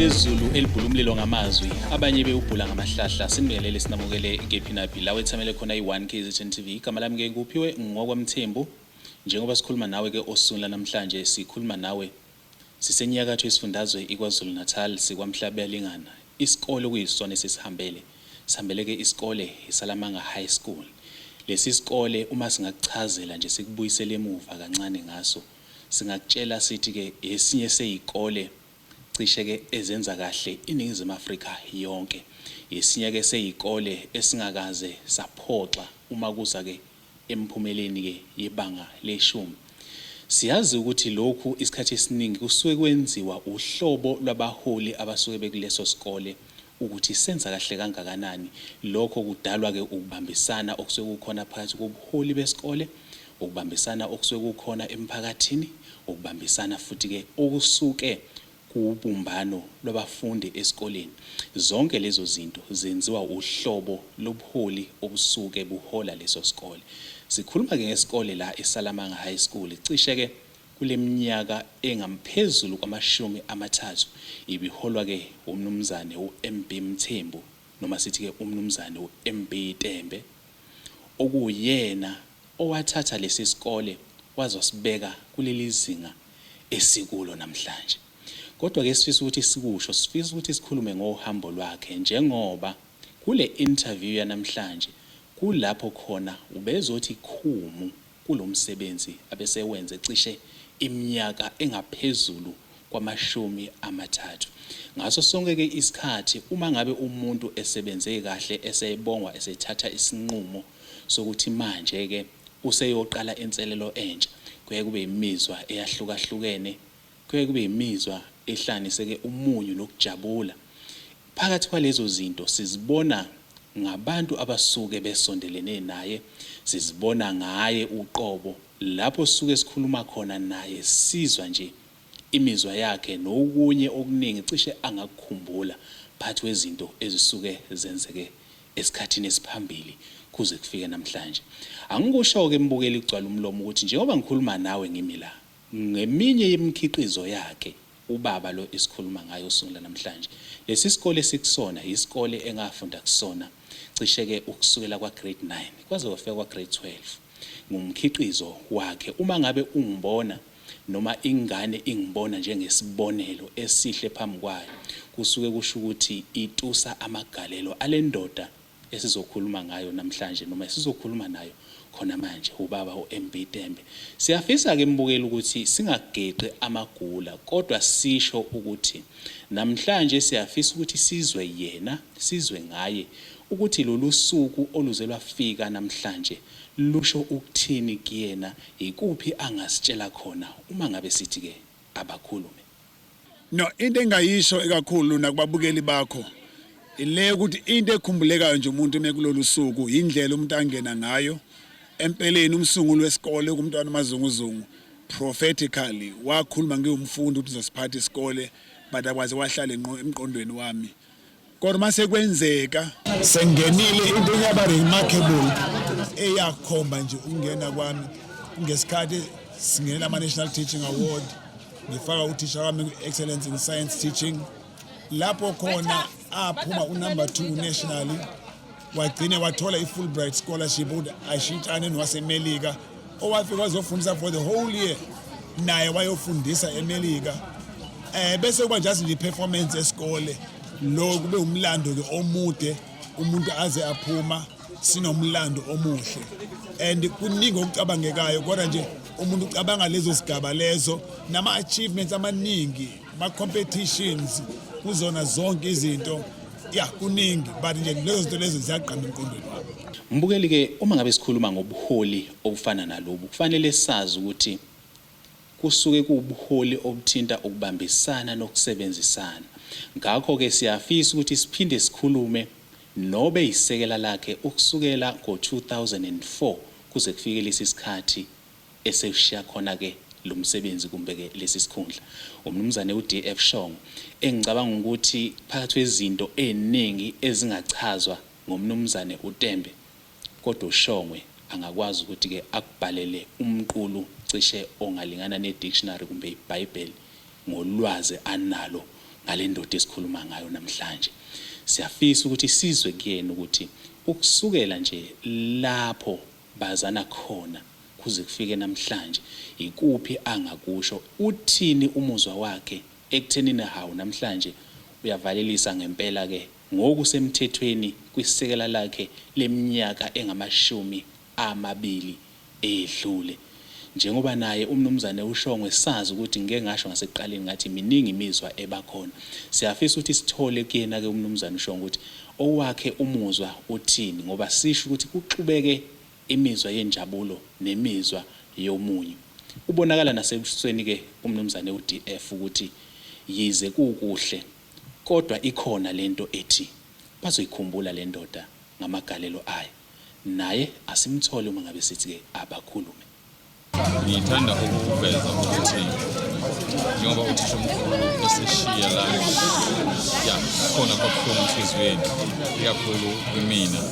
Bezulu elibhula umlilo ngamazwi, abanye bewubhula ngamahlahla. Sinibingelele, sinamukele kephi naphi la wethamele khona i-1 KZN TV. Igama lami ke nguphiwe ngokwaMthembu. Njengoba sikhuluma nawe ke osukwini lanamhlanje, sikhuluma nawe sisenyakatho yesifundazwe iKwaZulu Natal, siKwaMhlabuyalingana. Isikole okuyisona esisihambele, sihambele ke isikole iSalamanga High School. Lesi sikole, uma singakuchazela nje, sikubuyisele emuva kancane ngaso, singakutshela sithi ke esinye seyikole cishe ke ezenza kahle iNingizimu Afrika yonke. Esinye ke seyikole esingakaze saphoxa uma kuza ke emphumeleni ke yebanga leshumi. Siyazi ukuthi lokhu isikhathi esiningi kusuke kwenziwa uhlobo lwabaholi abasuke bekuleso sikole, ukuthi senza kahle kangakanani. Lokho kudalwa ke ukubambisana okusuke kukhona phakathi kobuholi besikole, ukubambisana okusuke kukhona emphakathini, ukubambisana futhi ke okusuke kuwubumbano lwabafundi esikoleni. Zonke lezo zinto zenziwa uhlobo lobuholi obusuke buhola leso sikole. Sikhuluma ke ngesikole la eSalamanga High School, cishe ke kuleminyaka engaphezulu kwama-30 ibiholwa ke umnumzane uMB Mthembu, noma sithi ke umnumzane uMB Tembe, okuyena owathatha lesi sikole wazosibeka kuleli zinga esikulo namhlanje. Kodwa ke sifisa ukuthi sikusho, sifisa ukuthi sikhulume ngohambo lwakhe, njengoba kule interview yanamhlanje kulapho khona ubezothi khumu kulomsebenzi abesewenze cishe iminyaka engaphezulu kwama-30. Ngaso sonke ke isikhathi uma ngabe umuntu esebenze kahle, esebongwa, esethatha isinqumo sokuthi manje ke useyoqala inselelo entsha, kuye kube imizwa eyahlukahlukene, kuye kube imizwa ehlanganiseke umunyu nokujabula. Phakathi kwalezo zinto sizibona ngabantu abasuke besondelene naye, sizibona ngaye uqobo lapho sisuke sikhuluma khona naye, sizwa nje imizwa yakhe nokunye okuningi cishe angakukhumbula phakathi kwezinto ezisuke zenzeke esikhathini esiphambili kuze kufike namhlanje. Angikusho-ke, mbukeli, kugcwala umlomo ukuthi njengoba ngikhuluma nawe ngimi la ngeminye yemikhiqizo yakhe ubaba lo esikhuluma ngayo usuku lanamhlanje. Lesi sikole esikusona isikole engafunda kusona cishe-ke ukusukela kwa-grade 9 kwaze kwafika kwa-grade 12. Ngumkhiqizo wakhe. Uma ngabe ungibona noma ingane ingibona njengesibonelo esihle phambi kwayo, kusuke kusho ukuthi itusa amagalelo ale ndoda esizokhuluma ngayo namhlanje, noma esizokhuluma nayo khona manje, ubaba uMB Tembe. Siyafisa ke, mbukeli, ukuthi singageqi amagula, kodwa sisho ukuthi namhlanje siyafisa ukuthi sizwe yena, sizwe ngaye ukuthi lolu suku oluze lwafika namhlanje lusho ukuthini kuyena, ikuphi angasitshela khona uma ngabe sithi ke abakhulume. No, into engayisho ekakhulu nakubabukeli bakho ile ukuthi into ekhumbulekayo nje umuntu mekulolu suku indlela umuntu angena ngayo. Empeleni umsunguli wesikole kumntwana uMazunguzungu prophetically wakhuluma ngiwumfundi ukuthi uzosiphatha isikole, but akwaze wahlala emqondweni wami. Kodwa mase kwenzeka sengenile, into eyaba remarkable eyakhomba nje ukungena kwami, ngesikhathi singenela ama-National Teaching Award, ngifaka uthisha wami ku-Excellence in Science Teaching, lapho khona aphuma unumber 2 nationally, wagcine wathola i-Fulbright Scholarship ukuthi ashintshane nowaseMelika owafika wazofundisa for the whole year, naye wayofundisa eMelika. Bese kuba just nje performance esikole, lo kube umlando ke omude, umuntu aze aphuma sinomlando omuhle and kuningi okucabangekayo, kodwa nje umuntu ucabanga lezo sigaba lezo nama achievements amaningi, ma competitions kuzona zonke izinto. Ya, kuningi, but nje lezo zinto lezo ziyagqama emqondweni wami. Mbukeli ke, uma ngabe sikhuluma ngobuholi obufana nalobu, kufanele sazi ukuthi kusuke kuwubuholi obuthinta ukubambisana nokusebenzisana. Ngakho-ke siyafisa ukuthi siphinde sikhulume nobe isekela lakhe ukusukela ngo-2004 kuze kufike lesi sikhathi esewushiya khona-ke lo msebenzi kumbe-ke lesi sikhundla, umnumzane uDF Shongwe, engicabanga ukuthi phakathi kwezinto ey'ningi ezingachazwa ngomnumzane uTembe, kodwa uShongwe angakwazi ukuthi-ke akubhalele umqulu cishe ongalingana ne-dictionary kumbe iBhayibheli ngolwazi analo. Ngale ndoda esikhuluma ngayo namhlanje, siyafisa ukuthi sizwe kuyena ukuthi ukusukela nje lapho bazana khona kuze kufike namhlanje, ikuphi angakusho, uthini umuzwa wakhe ekuthenini hawu, namhlanje uyavalelisa ngempela ke ngokusemthethweni kwisekela lakhe leminyaka engamashumi 20 edlule. Njengoba naye umnumzane uShongwe sazi ukuthi, ngike ngasho ngasekuqaleni ngathi miningi imizwa ebakhona, siyafisa ukuthi sithole kuyena ke umnumzane uShongwe ukuthi owakhe umuzwa uthini, ngoba sisho ukuthi kuxubeke imizwa yenjabulo nemizwa yomunyu. Ubonakala nasebusweni ke umnumzane uDF ukuthi yize kukuhle, kodwa ikhona lento ethi bazoyikhumbula le ndoda ngamagalelo ayo. Naye asimthole uma ngabe sithi ke abakhulume. Ngithanda ukuveza ukuthi njengoba uthisha omkhulu eseshiya la, ya, khona kwabuhlungu enhliziyweni, ikakhulu kimina.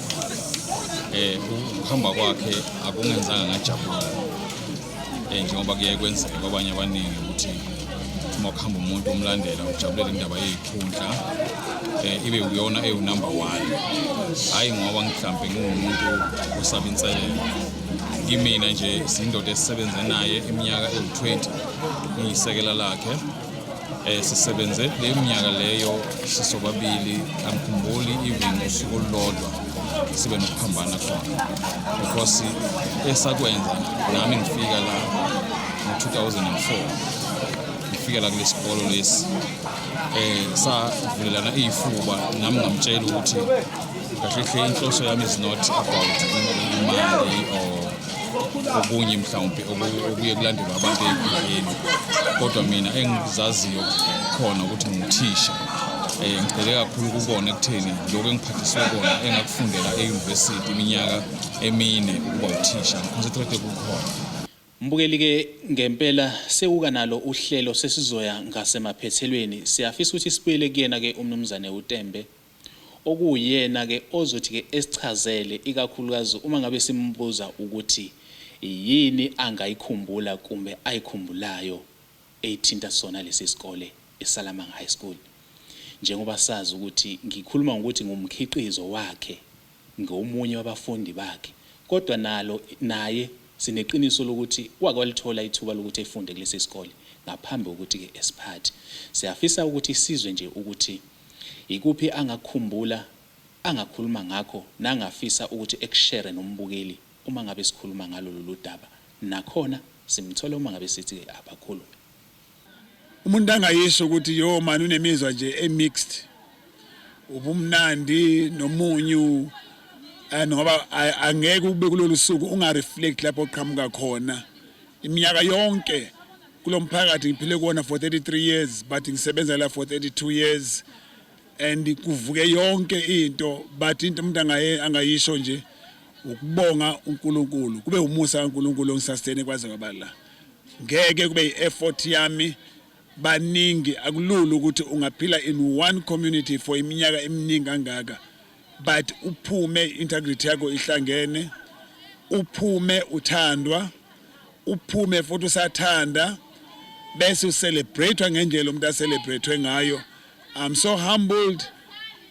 Ukuhamba kwakhe akungenzanga ngajabula, njengoba kuye kwenzeka kwabanye abaningi ukuthi uma kuhamba umuntu umlandela ujabulela indaba yeyikhundla, ibe uyona ewu-number one. Hhayi ngoba mhlampe ngingumuntu osaba inselelo. Kimina nje siyindoda esisebenze naye iminyaka ewu-20, ngiyisekela lakhe. Sisebenze leyo minyaka leyo sisobabili, angikhumbuli even usuku olulodwa sibe nokuphambana khona, because esakwenza nami ngifika la ngo-2004, ngifika la kule sikolo lesi, savulelana izifuba nami, ngamtshela ukuthi kahle hle inhloso yami is not about imali or okunye mhlawumbe okuye kulandelwa abantu ey'khundleni, kodwa mina engizaziyo khona ukuthi nginguthisha. Ngigxile kakhulu kukona ekutheni lokhu engiphathiswe kona, engakufundela e-university iminyaka 4 ukuba uthisha, ngi-concentrate kukhona. Mbukeli ke, ngempela sewuka nalo uhlelo, sesizoya ngasemaphethelweni. Siyafisa ukuthi sibuyele kuyena ke umnumzane uTembe, okuyena ke ozothi ke esichazele, ikakhulukazi uma ngabe simbuza ukuthi yini angayikhumbula kumbe ayikhumbulayo eyithinta sona lesi sikole eSalamanga High School, njengoba sazi ukuthi ngikhuluma ngokuthi ngumkhiqizo wakhe, ngomunye wabafundi bakhe, kodwa nalo naye sineqiniso lokuthi wake walithola ithuba lokuthi efunde kulesi sikole ngaphambi kokuthi-ke esiphathe. Siyafisa ukuthi sizwe nje ukuthi ikuphi angakukhumbula, angakhuluma ngakho, nangafisa ukuthi eku-share nombukeli uma ngabe sikhuluma ngalo lolu daba. Nakhona simthole uma ngabe sithi-ke abakhulume. Umuntu angayisho ukuthi yo man, unemizwa nje e-mixed, ubumnandi nomunyu, and ngoba angeke ube kulolu suku unga-reflect lapho oqhamuka khona. Iminyaka yonke kulo mphakathi ngiphile kuwona for 33 years, but ngisebenza la for 32 years, and kuvuke yonke into. But into umuntu angayisho nje ukubonga uNkulunkulu, kube umusa kaNkulunkulu ongi-sustain kwaze kwaba la. Ngeke kube i-effort yami. Baningi, akulula ukuthi ungaphila in one community for iminyaka eminingi kangaka, but uphume integrity yakho ihlangene, uphume uthandwa, uphume futhi usathanda, bese u-celebrate ngendlela umuntu a-celebrate ngayo. I'm so humbled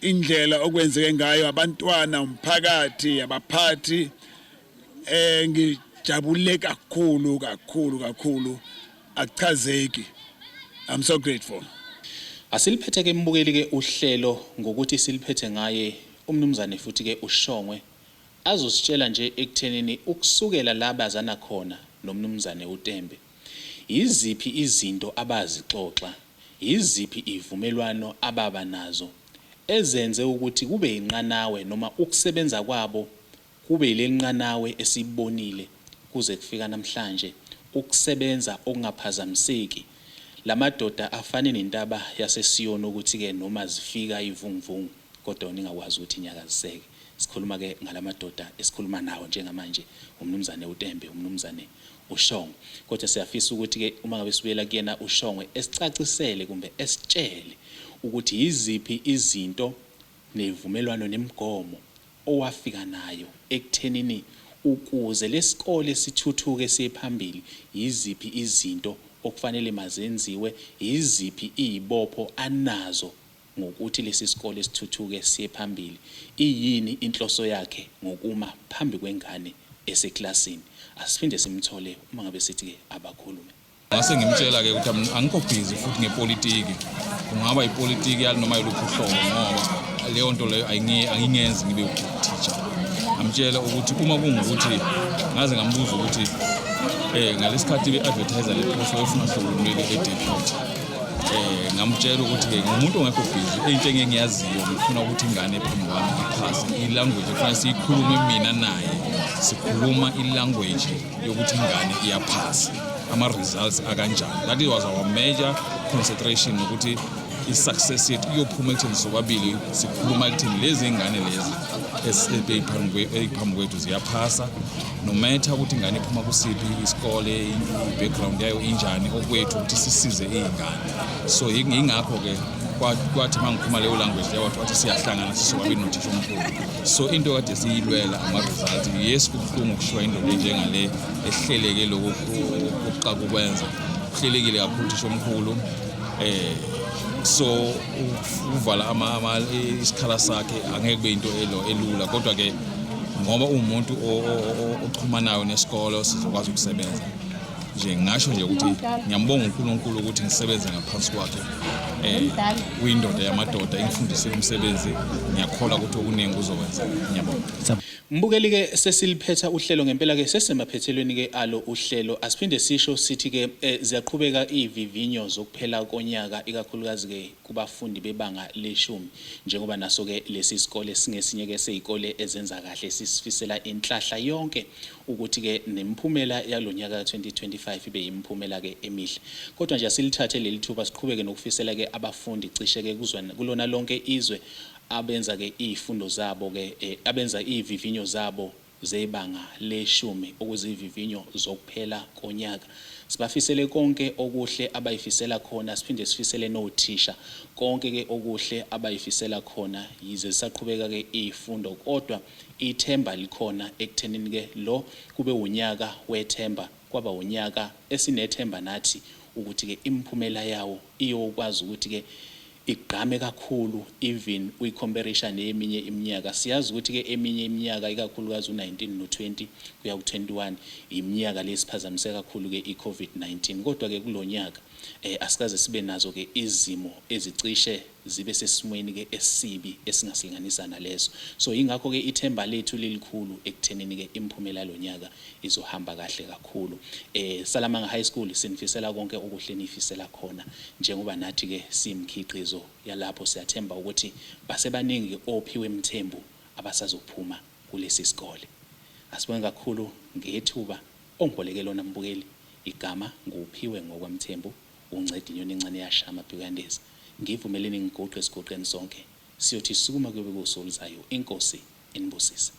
indlela okwenzeke ngayo, abantwana, umphakathi, abaphathi. Ngijabule kakhulu kakhulu kakhulu, akuchazeki. I'm so grateful. Asiliphethe ke mbukeli ke uhlelo ngokuthi siliphethe ngaye umnumzane futhi ke uShongwe, azositshela nje ekuthenini ukusukela la bazana khona nomnumzane uTembe, yiziphi izinto abazixoxa, yiziphi ivumelwano ababa nazo ezenze ukuthi kube inqanawe, noma ukusebenza kwabo kube yilenqanawe esibonile kuze kufika namhlanje, ukusebenza okungaphazamiseki. Lamadoda afane nentaba yaseSiyoni, ukuthi-ke noma zifika ivunguvungu kodwa yona ingakwazi ukuthi inyakaziseke. Sikhuluma ke ngalamadoda esikhuluma nawo njengamanje, umnumzane uTembe, umnumzane uShongwe. Kodwa siyafisa ukuthi-ke uma ngabe sibuyela kuyena uShongwe, esicacisele kumbe esitshele ukuthi yiziphi izinto nevumelwano nemigomo owafika nayo ekuthenini ukuze lesikole sithuthuke siye phambili, yiziphi izinto okufanele mazenziwe, yiziphi iy'bopho anazo ngokuthi lesi sikole sithuthuke siye phambili, iyini inhloso yakhe ngokuma phambi kwengane eseklasini. Asiphinde simthole uma ngabe sithi-ke abakhulume. Ngase ngimtshela-ke ukuthi angikho busy futhi ngepolitiki, kungaba ipolitiki yanoma yiluphi uhlobo, ngoba leyo nto leyo ayingenzi ngibe uthisha. Ngamtshela ukuthi uma kungukuthi, ngaze ngambuza ukuthi ngalesikhathi be-advertise le post wayefuna hlobo lweli e-deputy. Ngamtshela ukuthi-ke ngumuntu ongekho busy, into engiyaziyo ngifuna ukuthi ingane phambi kwami iphase. I-language ekufanele siyikhulume mina naye, sikhuluma i-language yokuthi ingane iyaphasa, ama-results akanjani. That was our major concentration, ukuthi i-success yethu iyophuma ekutheni sobabili sikhuluma ekutheni lezi ingane lezi ey'phambi kwethu ziyaphasa, no matter ukuthi ingane iphuma kusiphi isikole, i-background yayo injani, okwethu ukuthi sisize iy'ngane. So yingakho-ke kwathi uma ngikhuluma leyo language leyo, wathi siyahlangana sisobabili nothisha omkhulu. So into kade siyilwela ama-result. Yes, kubuhlungu ukushiwa indoda enjengale ehleleke lokhu okuqaka ukwenza, kuhlelekile kakhulu uthisha omkhulu. So ukuvala isikhala sakhe angeke kube into elula, kodwa ke ngoba uwumuntu oxhumanayo nesikolo, sizokwazi ukusebenza nje. Ngisho nje ukuthi ngiyambonga uNkulunkulu ukuthi ngisebenze ngaphansi kwakhe. Uyindoda yamadoda, ingifundisile umsebenzi, ngiyakholwa ukuthi okuningi kuzokwenzeka. Ngiyabonga. Mbukeli ke, sesiliphetha uhlelo ngempela ke, sesemaphethelweni ke alo uhlelo. Asiphinde sisho sithi ke ziyaqhubeka izivivinyo zokuphela konyaka, ikakhulukazi ke kubafundi bebanga leshumi, njengoba naso ke lesi sikole singesinye ke sezikole ezenza kahle. Sisifisela inhlahla yonke ukuthi ke nemiphumela yalonyaka ka2025 ibe imiphumela ke emihle. Kodwa nje asilithathe leli thuba siqhubeke nokufisela ke abafundi cishe ke kuzwana kulona lonke izwe abenza ke izifundo zabo ke abenza izivivinyo zabo zebanga leshumi, okuzivivinyo zokuphela konyaka. Sibafisele konke okuhle abayifisela khona, siphinde sifisele nothisha konke ke okuhle abayifisela khona. Yize zisaqhubeka ke izifundo, kodwa ithemba likhona ekuthenini ke lo kube unyaka wethemba, kwaba unyaka esinethemba nathi ukuthi ke imiphumela yawo iyokwazi ukuthi ke igqame kakhulu, even uyicomparisha neminye iminyaka. Siyazi ukuthi ke eminye iminyaka, ikakhulukazi u19 no20 kuya ku21, iminyaka lesiphazamise kakhulu ke iCovid-19, kodwa ke kulonyaka asikaze sibe nazo ke izimo ezicishe zibe sesimweni ke esibi esingasilinganisa naleso. So ingakho ke ithemba lethu lilikhulu ekuthenini ke imiphumela lonyaka izohamba kahle kakhulu. Salamanga High School, sinifisela konke okuhle nifisela khona, njengoba nathi ke simkhiqizo yalapho. Siyathemba ukuthi basebaningi ophiwe Mthembu abasazophuma kulesi sikole. Asibonge kakhulu ngethuba ongiboleke lona, mbukeli. Igama nguphiwe ngokwaMthembu, unceda inyoni encane yashaya amaphiko yandeza. Ngivumeleni ngiguqe esiguqeni sonke, siyothi sukuma kuyobe kuwusuku oluzayo. Inkosi inibusise.